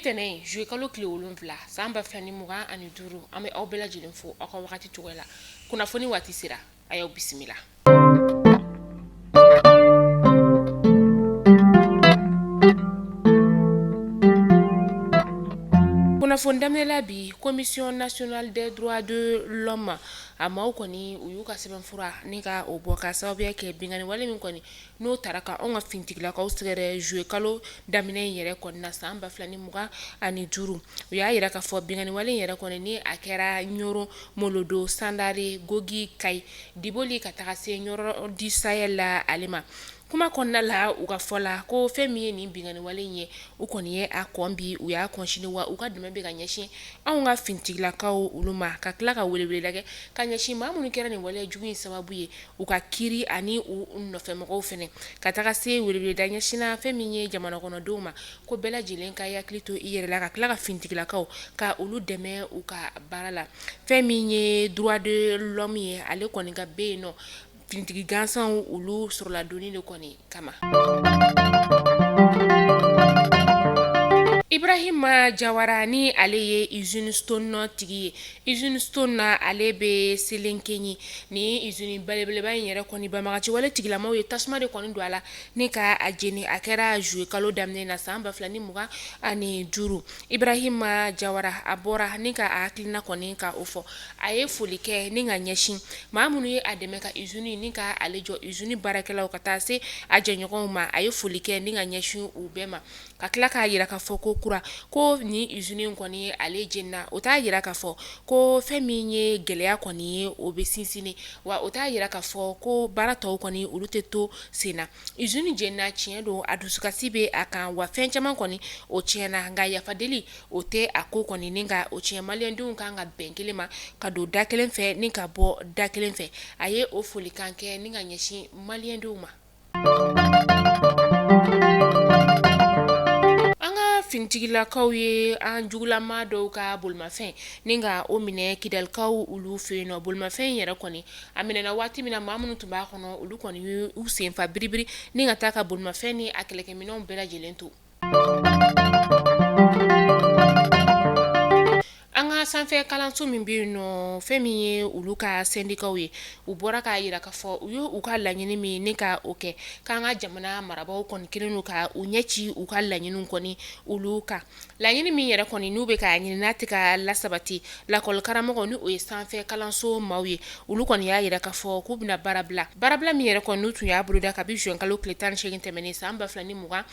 tɛnɛn juillet kalo tile 7 san 2025, an bɛ aw bɛɛ lajɛlen fo aw ka wagati cogoya la. Kunnafoni waati sera, a y'aw bisimila. Kunnafoni daminɛ la bi, Commission nationale des droits de l'homme a maaw kɔni u y'u ka sɛbɛnfura ni ka o bɔ ka sababuya kɛ binkanni wale min kɔni n'o taara ka anw ka finitigilakaw sɛgɛrɛ juillet kalo daminɛ in yɛrɛ kɔni na san 2025. U y'a jira k'a fɔ binkanni wale in yɛrɛ kɔni ni a kɛra Ɲɔrɔ, Molodo, Sandare, Gogi, Kayi, Diboli ka taga se Ɲɔrɔ du Sahel la ale ma. Kuma kɔnɔna la, u ka fɔ la ko fɛn min ye nin binkanni wale in ye, u kɔni ye a kɔn bi, u y'a kɔn sini, wa u ka dɛmɛ bɛ ka ɲɛsin anw ka finitigilakaw olu ma, ka tila ka weleweleda kɛ ka ɲɛsin maa minnu kɛra nin waleya jugu in sababu ye, u ka kiri ani u nɔfɛmɔgɔw fɛnɛ, ka taga se weleweleda ɲɛsinna fɛn min ye jamana kɔnɔdenw ma, ko bɛɛ lajɛlen ka hakili to i yɛrɛ la, ka tila ka finitigilakaw ka olu dɛmɛ u ka baara la. Fɛn min ye droit de l'homme ye, ale kɔni ka bɛ yen nɔ finitigi gansanw olu sɔrɔladonni de kɔni kama. Ibrahima Jawara ni ale ye usine Stone tigi ye, usine Stone na ale bɛ Selenkeɲi. Ni usine belebeleba in yɛrɛ kɔni, banbagaci wale tigilamaw ye tasuma de kɔni don a la ni ka a jeni. A kɛra juillet kalo daminɛ na san 2025. Ibrahima Jawara a bɔra ni ka a hakilina kɔni ka o fɔ. A ye foli kɛ ni ka ɲɛsin maa minnu ye a dɛmɛ ka usine ni ka ale jɔ, usine baarakɛlaw ka taa se a jɛɲɔgɔnw ma. A ye foli kɛ ni ka ɲɛsin u bɛɛ ma, ka tila k'a jira k'a fɔ ko kura ko ni usine in kɔni ale jenina, o t'a jira k'a fɔ ko fɛn min ye gɛlɛya kɔni ye o bɛ sinsin, wa o t'a jira k'a fɔ ko baara tɔw kɔni olu tɛ to sen na. Usine jenina, tiɲɛ don, a dusukasi bɛ a kan, wa fɛn caman kɔni o tiɲɛna, nka yafadeli o tɛ a ko kɔni ni ka o tiɲɛ. Maliyɛndenw kan ka bɛn kelen ma, ka don da kelen fɛ ni ka bɔ da kelen fɛ. A ye o folikan kɛ ni ka ɲɛsin maliyɛndenw ma. An ka finitigilakaw ye an jugulama dɔw ka bolimafɛn ni ka o minɛ Kidalikaw olu fɛ yen nɔ. Bolimafɛn in yɛrɛ kɔni a minɛna waati min na, maa minnu tun b'a kɔnɔ, olu kɔni y'u senfa biribiri ni ka taa ka bolimafɛn ni a kɛlɛkɛminɛnw bɛɛ lajɛlen to. An ka sanfɛ kalanso min bɛ yen nɔ, fɛn min ye olu ka sɛndikaw ye, u bɔra k'a jira k'a fɔ u ye u ka laɲini min ni ka o kɛ, k'an ka jamana marabaaw kɔni kɛlen don ka u ɲɛ ci u ka laɲiniw kɔni olu kan. Laɲini min yɛrɛ kɔni n'u bɛ k'a ɲini, n'a tɛ ka lasabati, lakɔlikaramɔgɔ ni o ye sanfɛ kalanso maaw ye, olu kɔni y'a jira k'a fɔ k'u bɛna baara bila. Baarabila min yɛrɛ kɔni n'u tun y'a boloda kabi juin kalo tile 18 tɛmɛnen san 2025,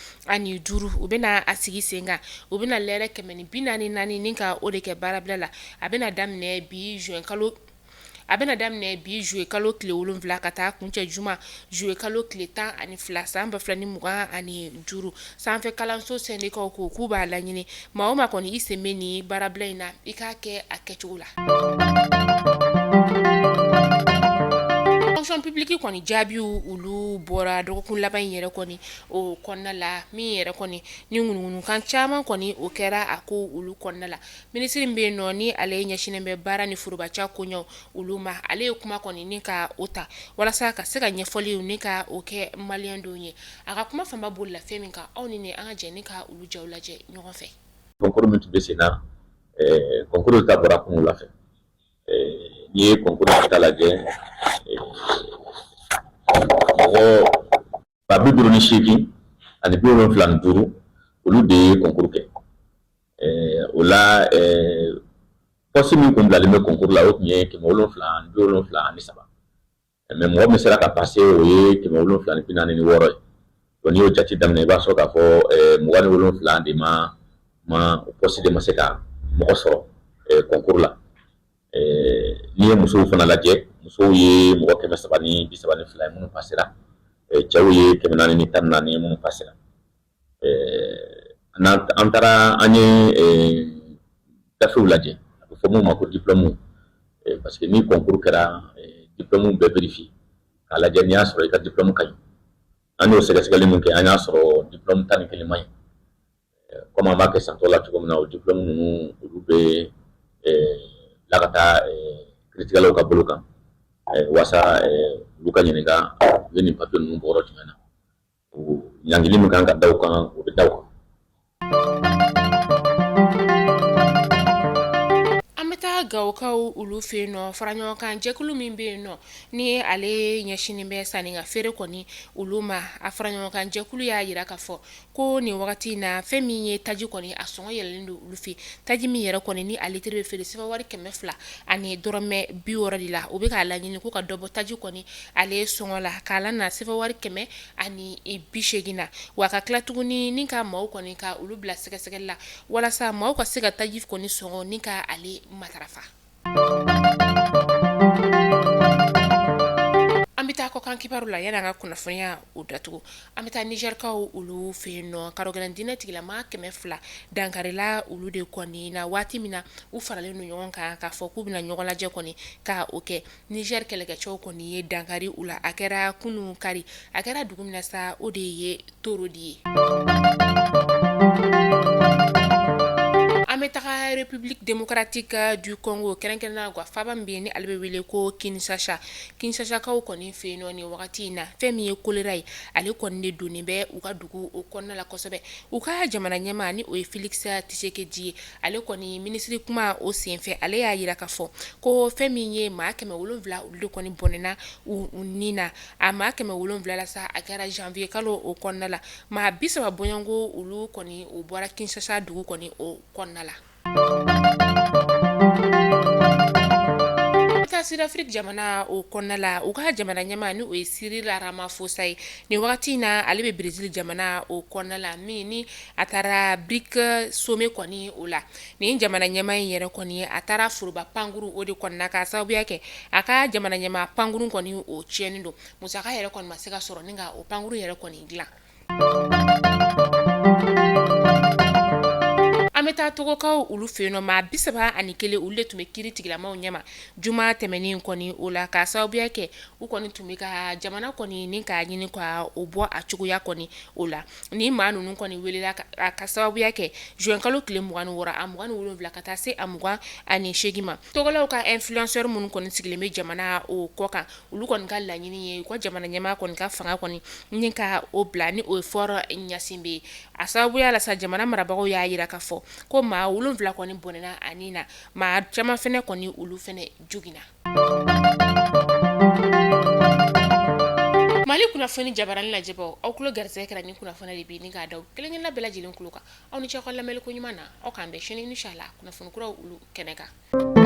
u bɛna a sigi sen kan. U bɛna lɛrɛ 144 ni ka o de kɛ baarabila la. A bɛna daminɛ bi juin kalo a bɛna daminɛ bi juillet kalo tile 7 ka taa kuncɛ juma juillet kalo tile 12 san 2025. Sanfɛ kalanso sɛndikaw ko k'u b'a laɲini maa o maa kɔni i sen bɛ nin baarabila in na, i k'a kɛ a kɛcogo la. Fonction publique kɔni jaabiw olu bɔra dɔgɔkun laban in yɛrɛ kɔni o kɔnɔna la. Min yɛrɛ kɔni ni ŋunuŋunukan caman kɔni o kɛra a ko olu kɔnɔna la, minisiri min bɛ yen nɔ ni ale ɲɛsinnen bɛ baara ni forobaca koɲɛw olu ma, ale ye kuma kɔni ni ka o ta walasa ka se ka ɲɛfɔliw ni ka o kɛ maliyɛndenw ye. A ka kuma fanba bolila fɛn min kan, aw ni ne an ka jɛ ni ka olu jaw lajɛ ɲɔgɔn fɛ. Concours min tun bɛ sen na, concours ta bɔra kunun wula fɛ. N'i ye concours ta lajɛ, mɔgɔ 58,075, olu de ye concours kɛ. O la, poste min kun bilalen bɛ concours la, o tun ye 773, mais mɔgɔ min sera ka passer, o ye 746 ye. Donc n'i y'o jate daminɛ, i b'a sɔrɔ k'a fɔ 27 de ma poste de ma se ka mɔgɔ sɔrɔ concours la. N'i ye musow fana lajɛ, musow ye mɔgɔ 332 ye minnu passera, cɛw ye 414 ye minnu passera. An taara, an ye gafew lajɛ, a bɛ fɔ mun ma ko diplôme, parce que ni concours kɛra, diplôme bɛɛ vérifier k'a lajɛ n'i y'a sɔrɔ i ka diplôme ka ɲi. An y'o sɛgɛsɛgɛli min kɛ, an y'a sɔrɔ diplôme 11 man ɲi. Komi an b'a kɛ san tɔw la cogo min na, o diplôme ninnu olu bɛ bila ka taa kiiritigɛlaw ka bolo kan, walasa olu ka ɲininka u ye nin papiye ninnu bɔ yɔrɔ jumɛn na. Ɲangili min kan ka da u kan, o bɛ da u kan. Gawokaw olu fɛ yen nɔ, faraɲɔgɔnkan jɛkulu min bɛ yen nɔ ni ale ɲɛsinnen bɛ sanni ka feere kɔni olu ma, a faraɲɔgɔnkan jɛkulu y'a jira k'a fɔ ko nin wagati in na, fɛn min ye taji kɔni, a sɔngɔ yɛlɛlen don olu fɛ. Taji min yɛrɛ kɔni ni a litiri bɛ feere sefa wari 200 ni dɔrɔmɛ 60 de la, u bɛ k'a laɲini ko ka dɔ bɔ taji kɔni ale sɔngɔ la k'a la na sefa wari 180 na. Wa ka tila tuguni ni ka maaw kɔni ka olu bila sɛgɛsɛgɛli la walasa maaw ka se ka taji kɔni sɔngɔ ni ka ale matarafa. An bɛ taa kɔkan kibaru la. Yanni an ka kunnafoniya o datugu, an bɛ taa Nizɛrikaw olu fɛ yen nɔ. Karogɛlɛn diinɛ tigilama 200 dankarila olu de kɔni na waati min na u faralen don ɲɔgɔn kan k'a fɔ k'u bɛna ɲɔgɔn lajɛ kɔni ka o kɛ. Nizɛri kɛlɛkɛcɛw kɔni ye dankari u la. A kɛra kunun kari, a kɛra dugu min na sa, o de ye Torodi ye. An bɛ taga République démocratique du Congo, kɛrɛnkɛrɛnnenya la faaba min bɛ yen ni ale bɛ wele ko Kinshasa. Kinshasakaw kɔni fɛ yen nɔ, nin wagati in na, fɛn min ye kolera ye, ale kɔni de donnen bɛ u ka dugu o kɔnɔna la kosɛbɛ. U ka jamana ɲɛmaa ni o ye Félix Tshisekedi ye, ale kɔni minisiri kuma o senfɛ, ale y'a jira k'a fɔ ko fɛn min ye maa 700, olu de kɔni bɔnɛna u ni na. A maa 700 la sa, a kɛra janvier kalo o kɔnɔna la, maa 30 bɔɲɔgɔnko olu kɔni o bɔra Kinshasa dugu kɔni o kɔnɔna la. Sud-Afrique jamana o kɔnɔna la, u ka jamana ɲɛmaa ni o ye Cyril Ramaphosa ye, nin wagati in na ale bɛ Brésil jamana o kɔnɔna la, min ni a taara BRICS sommet kɔni o la. Nin jamana ɲɛmaa in yɛrɛ kɔni, a taara foroba pankuru o de kɔnɔna ka sababuya kɛ a ka jamana ɲɛmaa pankuru kɔni o tiɲɛnen don, musaka yɛrɛ kɔni ma se ka sɔrɔ ni ka o pankuru yɛrɛ kɔni dilan. An bɛ taa Togokaw olu fɛ yen nɔ. Maa 31, olu de tun bɛ kiiri tigilamaw ɲɛma juma tɛmɛnen kɔni o la, ka sababuya kɛ u kɔni tun bɛ ka jamana kɔni ni k'a ɲini ka o bɔ a cogoya kɔni o la. Ni maa ninnu kɔni welela ka sababuya kɛ juin kalo tile 26, a 27 ka taa se a 28 ma. Togolaw ka influenceur minnu kɔni sigilen bɛ jamana o kɔ kan, olu kɔni ka laɲini ye u ka jamana ɲɛmaa kɔni ka fanga kɔni ni ka o bila, ni o ye Faure Gnassingbé ye. A sababuya la sa, jamana marabagaw y'a jira k'a fɔ ko maa 7 kɔni bɔnɛna a ni na, maa caman fɛnɛ kɔni, olu fɛnɛ joginna. Mali kunnafoni jabarani lajɛbaw, aw tulo garisɛgɛ kɛra ni kunnafoni de bi ni k'a da kelen-kelenna bɛɛ lajɛlen tulo kan. Aw ni ce aw ka lamɛnni ko ɲuman na. Aw k'an bɛn sini inshallah kunnafoni kuraw olu kɛnɛ kan.